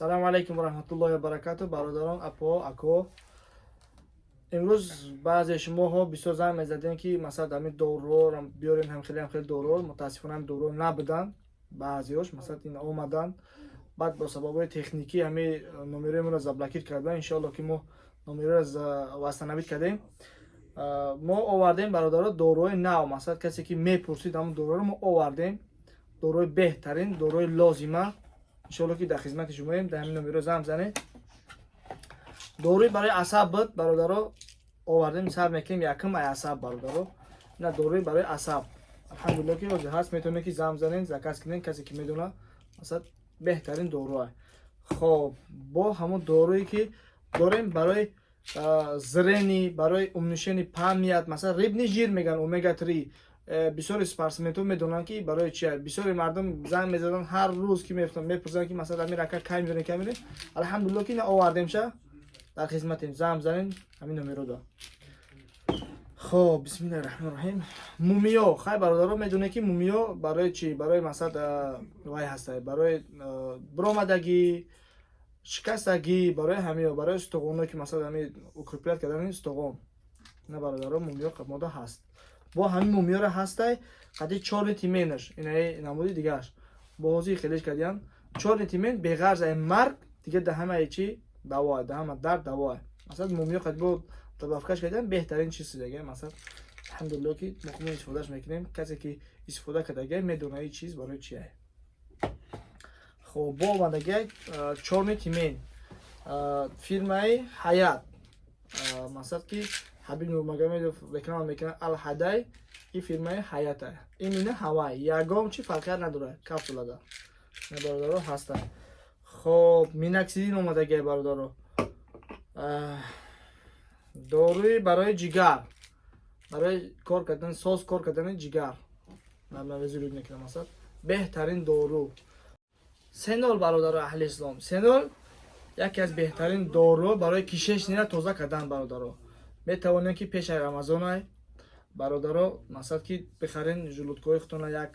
Салому алайкум ва раҳматуллоҳи ва баракату, бародарон, апо, ако. Имрӯз баъзе шумоҳо бисёр занг мезадем, ки масалан, ҳамин доруҳоро биёрем, ҳамхеле доруҳо. Мутаассифона, ҳамин доруҳо набуданд баъзеҳош. Масалан, ин омаданд, баъд бо сабабҳои техникӣ ҳамин номерои моро заблокир карданд. Иншоалло, ки мо номероро восстановить кардем. Мо овардем, бародаро, доруҳои нав. Масалан, касе ки мепурсид, ҳамон доруҳоро мо овардем, доруҳои беҳтарин, доруҳои лозима. Иншоалло, ки дар хизмати шумоем. Дар ҳамин номеро занг занед. Доруи барои асаб буд, бародаро, овардем. Сар мекунем якум ай асаб, бародаро. Ина доруи барои асаб, алҳамдулилло, ки ҳозир ҳаст. Метавонед, ки занг занед, заказ кунед, касе ки медонад. Масалан, беҳтарин доруа. Хоб, бо ҳамон доруе ки дорем барои зрение, барои уменьшение память, масалан, рыбный жир меган, омега 3. Бисёри спортсменҳо медонанд, ки барои чи. Бисёри мардум занг мезаданд ҳар рӯз, ки мепурсанд, ки масалан, ҳамин рака кай мебарем, кай мебарем. Алҳамдулилло, ки ина овардемша, дар хизматем. Занг занед ҳамин номеро да. Хоб, бисмиллаҳи раҳмони раҳим. Мумиё. Хай, бародаро, медонед, ки мумиё барои чи? Барои, масалан, вай ҳаста, барои биромадагӣ, шикастагӣ, барои ҳамиё, барои устухоно, ки масалан, ҳами укреплять кардани устухон. Ина, бародаро, мумиё мода ҳаст. Бо ҳамин мумиёро ҳастай қади чёрный тмин аш, инаи намуди дигааш. Бо ҳозир хелеш кардиян. Чёрный тмин беғарз ай марг, дига да ҳамаи чи давоа, да ҳама дард давоа. Масалан, мумиё қади бо добавка ш кардиан, беҳтарин чиз дига. Масалан, алҳамдулилло, ки мо худмон истифодааш мекунем. Касе ки истифода кардага, медона ин чиз барои чие. Хоб, бо омадагиак чёрный тмин, фирмаи Ҳаят. Масалан, ки Ҳабиб Нурмагомедов реклама мекунад, Алҳадай, ин фирмаи Ҳаята. Имина ҳавай, ягон чи фарқият надорад капсулада. Бародаро, ҳастанд. Хоб, миноксидил омадагиай, бародаро, доруи барои ҷигар, барои кор кардан, соз кор кардани ҷигар нормализировать мекунам. Масалан, беҳтарин дору сенол, бародаро аҳли ислом. Сенол яке аз беҳтарин дору барои кишечник ра тоза кардан. Бародаро, метавонем, ки пешаи Рамазонай, бародаро, масалан, ки бихарен, желудка ҳои худтона як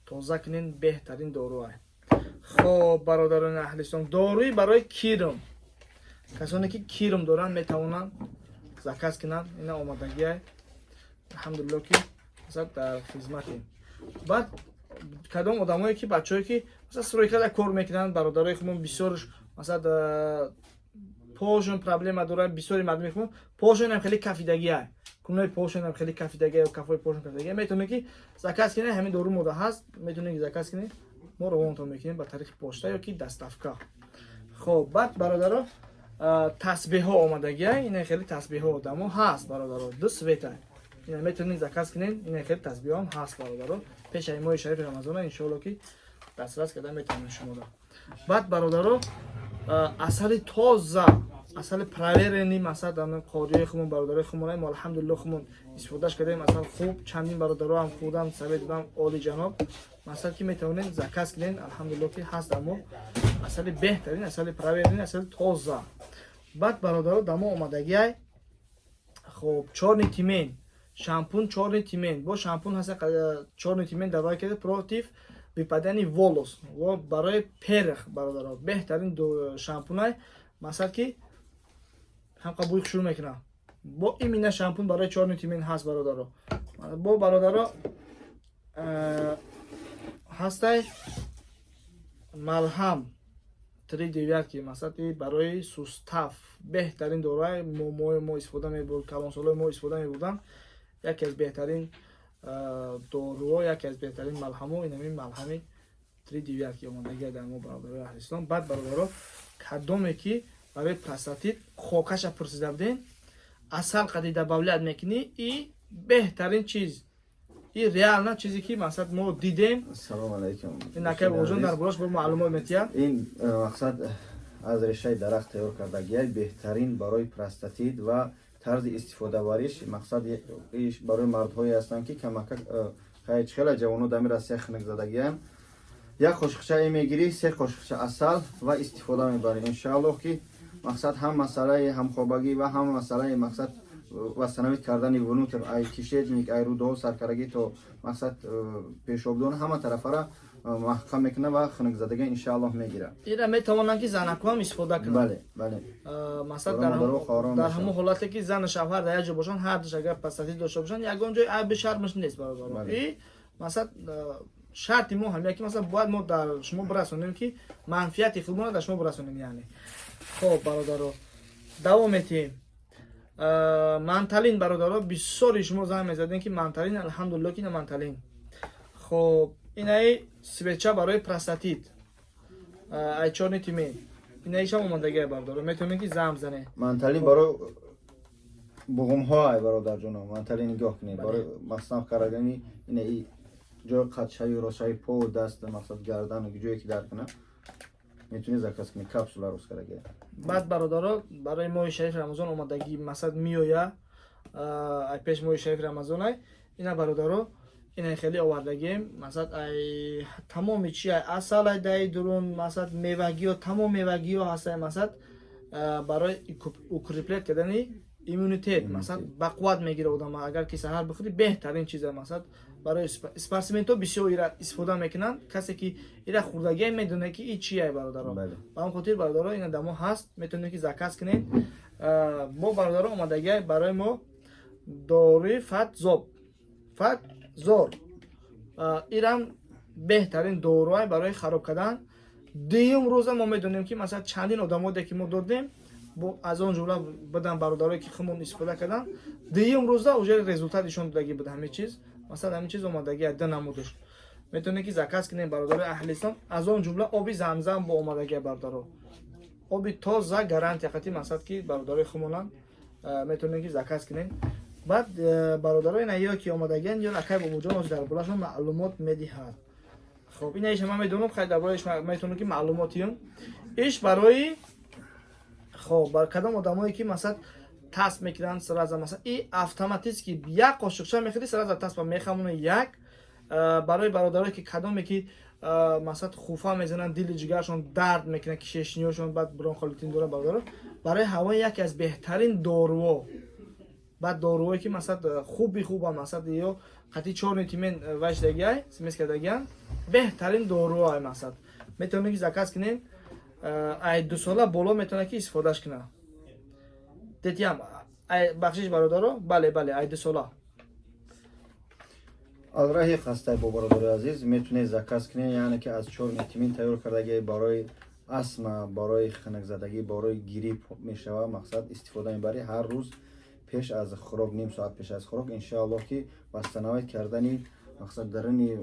тоза кунен, беҳтарин доруай. Хоб, бародарони аҳли ислом, доруи барои кирм. Касоне ки кирм доранд, метавонанд заказ кунанд. Ина омадагиай, алҳамдулилло, ки масалан, дар хизматем. Баъд кадом одамое ки, бачаҳое ки, масалан, стройка да кор мекунанд, бародарои худмон, бисёрш, масалан, пошон проблема дорад. Бисёри мардуми худмон пошонам хеле кафидагиай, кунои пошонам хеле кафидагиай, кафои пошон кафидагиай. Метавонед, ки заказ кунед. Ҳамин дору мода ҳаст, метавонед, ки заказ кунед, мо равонтон мекунем ба тариқи почта ё ки доставка. Хоб, баъд, бародаро, тасбеҳҳо омадагиай. Ина хеле тасбеҳҳо одамо ҳаст, бародаро, ду цвет а. Ина метавонед заказ кунед. Ина хеле тасбеҳҳоам ҳаст, бародаро. Пешаи моҳи шарифи Рамазона, иншоалло, ки дастрас карда метавонед шуморо. Баъд, бародаро, асали тоза, асали проверенный. Масалан, қориёи хумон, бародарои хумон, мо, алҳамдулилло, хумон истифодаш кардем. Асал хуб, чандин бародаро ҳам хӯрдан совет додам. Олиҷаноб, масалан, ки метавонед заказ кунед. Алҳамдулилло, ки ҳаст амо асали беҳтарин, асали проверенный, асали тоза. Баъд, бародаро, дамо омадагиай. Хоб, чёрный тмин, шампун чёрный тмин. Бо шампун ҳаста чёрный тмин, давай карда против выпадания волос, барои перх. Бародаро, беҳтарин шампунай. Масалан, ки ҳамқа бӯи хушрӯ мекунам. Бо имина шампун барои чёрный тмин ҳаст, бародаро. Бо, бародаро, ҳастай малҳам три девятки, масалан, барои сустав беҳтарин дорои. Момои мо истифода мебурд, калонсолои мо истифода мебурданд. Яке аз беҳтарин доруҳо, яке аз беҳтарин малҳамҳо инамин малҳами три девятки омадагия дар мо, бародарои аҳли ислом. Баъд, бародаро, кадоме ки барои простатит хокаша пурсида будем, асал қади добавлять мекунӣ, и беҳтарин чиз, и реально чизе ки, масалан, мо дидем. Ассалому алайкум. Ин акай Бобоҷон дар бораш бо маълумот метиҳад. Ин мақсад аз решаи дарахт тайёр кардагиай, беҳтарин барои простатит ва тарзи истифодабариш. Мақсад, барои мардҳое ҳастанд, ки камакак хеле ҷавоно дами Россия хунук задагиянд. Як қошиқча мегирӣ, се қошиқча асал ва истифода мебарӣ. Иншааллоҳ, ки мақсад ҳам масъалаи ҳамхобагӣ ва ҳам масъалаи, мақсад, восстановить кардани внутр, ай кишечник, ай рӯдаҳо саркарагӣ то, мақсад, пешобдон, ҳама тарафара. Маҳкам мекунад ва хунукзадагӣ, иншааллоҳ, мегирад. Ира метавонанд, ки занакҳоам истифода кунанд. Бале. Масалан, барои модару хоҳарон дар мешавад. Ҳамон ҳолате ки зану шавҳар дар як ҷо бошанд, ҳар душ агар простатит дошта бошанд, ягон ҷои айби шармаш нест, бародаро. И масалан, шарти мо ҳам яки, масалан, бояд мо дар шумо бирасонем, ки манфиати худмонро дар шумо бирасонем, яъне. Хоб, бародаро, давом метиҳем. Манталин, бародаро, бисёри шумо занг мезадем, ки манталин. Алҳамдулилло, ки ина манталин. Хоб, инаи свеча барои простатит, ай чёрный тмин, инаишам омодагия, бародаро, метавонем, ки занг бизанем. Манталин барои буғумҳо ай, бародарҷоно. Манталин нигоҳ кунед, барои маснав кардани ина и ҷои қатшави, росави по, даст, мақсад, гардан, ҷое ки дард кунад, метавонед заказ кунед. Капсула рост кардаги. Баъд, бародаро, барои моҳи шарифи Рамазон омадагӣ, масалан, меоя, ай пеш моҳи шарифи Рамазонай. Ина, бародаро, ина хеле овардагием, масалан, ай тамоми чи, ай асал, ай даи дурун, масалан, мевагиё, тамом мевагиё ҳастай, масалан, барои укреплять кардани иммунитет, масалан, бақувват мегира одама, агар ки саҳар бихӯри, беҳтарин чиза. Масалан, барои спортсменто бисёр ира истифода мекунанд. Касе ки ира хӯрдагия, медонад, ки и чия, бародаро. Ба ҳамн хотир, бародаро, ина дамо ҳаст, метавонед, ки заказ кунед. Мо, бародаро, омадагия барои мо доруи Фатзоб, Фатзор. Ирам беҳтарин доруай барои хароб кардан. Дуюм рӯза мо медонем, ки масалан, чандин одамоде ки мо додем, аз он ҷумла будан бародарое, ки худмон истифода кардан, дуюм рӯза уже результат нишон додагӣ буд. Ҳамин чиз, масалан, ҳамин чиз омадагӣ ду намудаш, метавонед, ки заказ кунем, бародарои аҳли ислом. Аз он ҷумла оби Замзам бо омадагия, бародаро, оби тоза, гарантия қати, масалан, ки бародарои худмонанд, метавонед, ки заказ кунем. Баъд, бародаро, ина ё ки омадагиян, ё акай Бобоҷон ҳозир дар болашон маълумот медиҳад. Хоб, ина иша ман медонам, хай, дар бораиш метавонам, ки маълумотиём. Иш барои, хоб, бар кадом одамое, ки масалан, тасб мекунанд сразу, масалан, и автоматически як қошиқча мехӯри, сразу тасба мехамона. Як барои бародарое, ки кадоме ки масалан, хуфа мезананд, дили ҷигарашон дард мекунад, кишечниёшон, баъд бронхолитин доранд, бародаро, барои ҳавои яке аз беҳтарин доруҳо. Баъд доруҳое, ки масалан, хуби хуба, масалан, ё қати чёрный тмин вайшдагиай, смесь кардагиан, беҳтарин доруҳое, масалан, метавонед, ки заказ кунед. Ай 2 сола боло метавонад, ки истифодаш кунад детям. Ай, бахшиш, бародаро, бале, ай 2 сола. Аз раҳи хастай бо, бародари азиз, метавонед заказ кунед, яъне ки аз чёрный тмин тайёр кардагӣ, барои астма, барои хунукзадагӣ, барои грипп мешавад. Мақсад, истифода мебарӣ ҳар рӯз пеш аз хӯрок, ним соат пеш аз хӯрок. Иншоаллоҳ, ки восстановить кардани, мақсад, даруни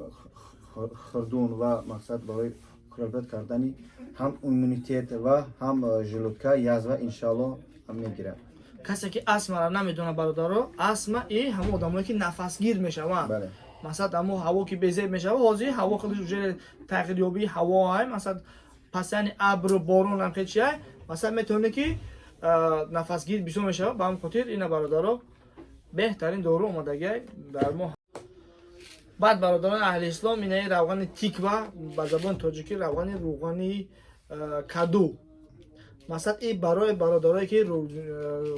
хурдун ва, мақсад, барои укреплять кардани ҳам иммунитет ва ҳам желудка, язва, иншоаллоҳ, мегирад. Касе ки астмаро намедонад, бародаро, астма и ҳамон одамое, ки нафасгир мешаванд. Масалан, ҳамо ҳаво ки безеб мешавад, ҳозир ҳаво хеле уже тағйирёбии ҳаво ай, масалан, пасяни абру борон ҳам хел чи ай, масалан, метавонед, ки нафасгир бисёр мешавад. Ба ҳамин хотир ина, бародаро, беҳтарин дору омадагиай дар мо. Баъд, бародарони аҳли ислом, инаи равғани тиква, ба забони тоҷикӣ равғани рӯғани каду. Масалан, и барои бародарое, ки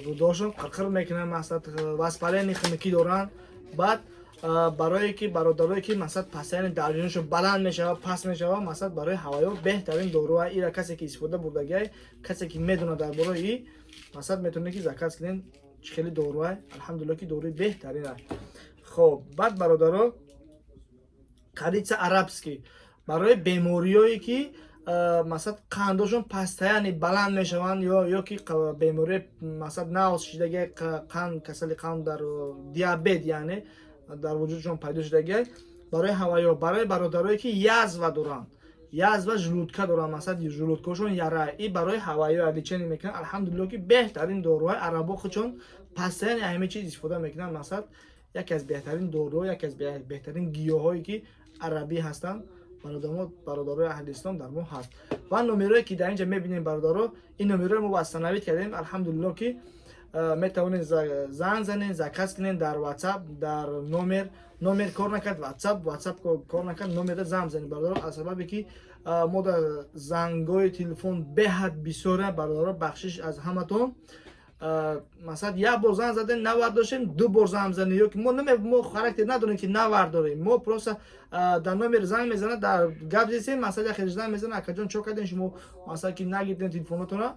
рӯдошон қирқир мекунанд, масалан, воспаление хунукӣ доранд. Баъд барое ки бародарое, ки масалан, пастияни давлениашон баланд мешавад, паст мешавад, масалан, барои ҳаваё беҳтарин доруа. Ира касе ки истифода бурдагиай, касе ки медонад дар бораи и, масалан, метавонед, ки заказ кунед, чӣ хеле доруа. Алҳамдулилло, ки доруи беҳтарин. Хоб, баъд, бародаро, корица арабский барои бемориҳое, ки масалан, қандошон пастаяни баланд мешаванд ё ки бемории, масалан, нав шидаги қанд, касали қанд, дар диабет, яъне дар вуҷудшон пайдо шудагиай, барои ҳаваё. Барои бародарое, ки язва доранд, язва желудка доранд, масалан, желудкошон яра, и барои ҳаваё лечение мекунанд. Алҳамдулилло, ки беҳтарин доруҳои арабо худшон пастаяни ҳамин чиз истифода мекунанд. Масалан, яке аз беҳтарин доруҳо, яке аз беҳтарин гиёҳое, ки арабӣ ҳастанд, бародарои аҳли ислом, дар мо ҳаст. Ва номерое, ки дар инҷа мебинем, бародаро, ин номерое мо восстановить кардем, алҳамдулилло, ки метавонед занг занед, заказ кунед дар WhatsApp, дар номер. Номер кор накард, WhatsApp, WhatsApp кор накард, номерда занг занед, бародаро. Аз сабабе ки мо дар зангҳои телефон беҳад бисёра, бародаро, бахшиш аз ҳаматон. Масалан, як бор занг задем, навардошем, ду бор занг мезанем, ё ки мо наме, мо характер надорем, ки навардорем. Мо просто дар номер занг мезанад, дар гап зесем. Масалан, яхе занг мезанад: «Акаҷон, чо кардем шумо, масалан, ки нагирдем телефонотона?»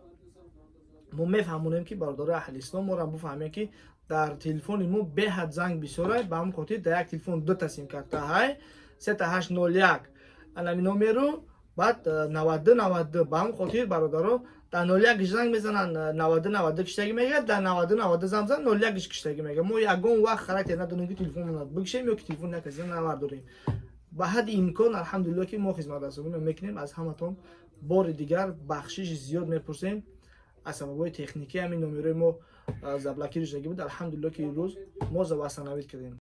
Мо мефаҳмонем, ки бародарои аҳли ислом моро бифаҳмем, ки дар телефони мо беҳад занг бисёрай. Ба ҳамон хотир дар як телефон дута симкарта ҳай: 3801 анами номеру, баъд 92 92. Ба ҳамон хотир, бародаро, дар 01 занг мезананд, 92 92 киштагӣ мегӯяд, дар 92 92 занг мезананд, 01 киштагӣ мегӯяд. Мо ягон вақт характер надорем, ки телефонмона бикшем ё ки телефони як касе навардорем. Ба ҳадди имкон, алҳамдулилло, ки мо хизматрасониро мекунем. Аз ҳаматон бори дигар бахшиши зиёд мепурсем. Аз сабабҳои техникӣ ҳамин номерои мо заблокир шудагӣ буд. Алҳамдулилло, ки имрӯз мо восстановить кардем.